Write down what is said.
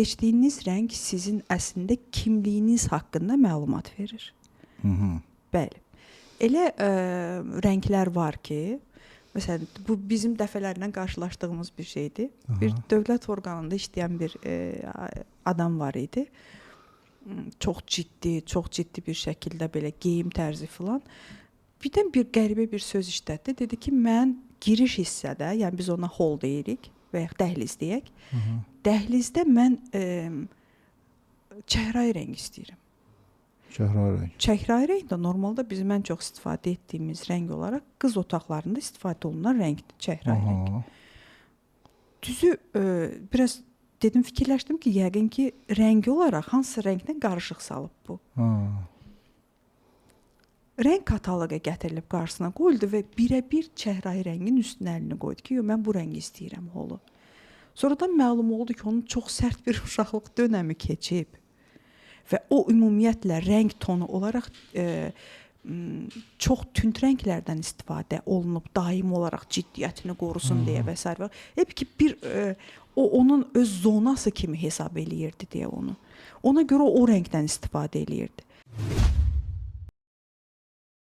Seçdiyiniz rəng sizin əslində kimliyiniz haqqında məlumat verir. Hı -hı. Bəli. Elə rənglər var ki, məsələn, bu bizim dəfələrlə qarşılaşdığımız bir şeydir. Aha. Bir dövlət orqanında işləyən bir adam var idi. Çox ciddi, çox ciddi bir şəkildə belə geyim tərzi filan. Birdən bir qəribə bir söz işlətdi. Dedi ki, mən giriş hissədə, yəni biz ona hol deyirik və ya dəhliz deyək. Hı -hı. Dəhlizdə mən çəhrayı rəng istəyirəm. Çəhrayı rəng. Çəhrayı rəng də normalda bizim ən çox istifadə etdiyimiz rəng olaraq qız otaqlarında istifadə olunan rəngdir, çəhrayı rəng. Aha. Düzü biraz dedim, fikirləşdim ki, yəqin ki, rəngi olaraq hansısa rənglə qarışıq salıb bu. Ha. Rəng kataloqu gətirilib qarşısına qoyuldu və birəbir çəhrayı rəngin üstünə əlini qoydu ki, yox, mən bu rəngi istəyirəm holu. Sonradan məlum oldu ki, onun çox sərt bir uşaqlıq dönəmi keçib və o ümumiyyətlə rəng tonu olaraq çox tünd rənglərdən istifadə olunub, daim olaraq ciddiyyətini qorusun deyə və sair. Hep ki bir o onun öz zonası kimi hesab eləyirdi deyə onu. Ona görə o rəngdən istifadə eləyirdi.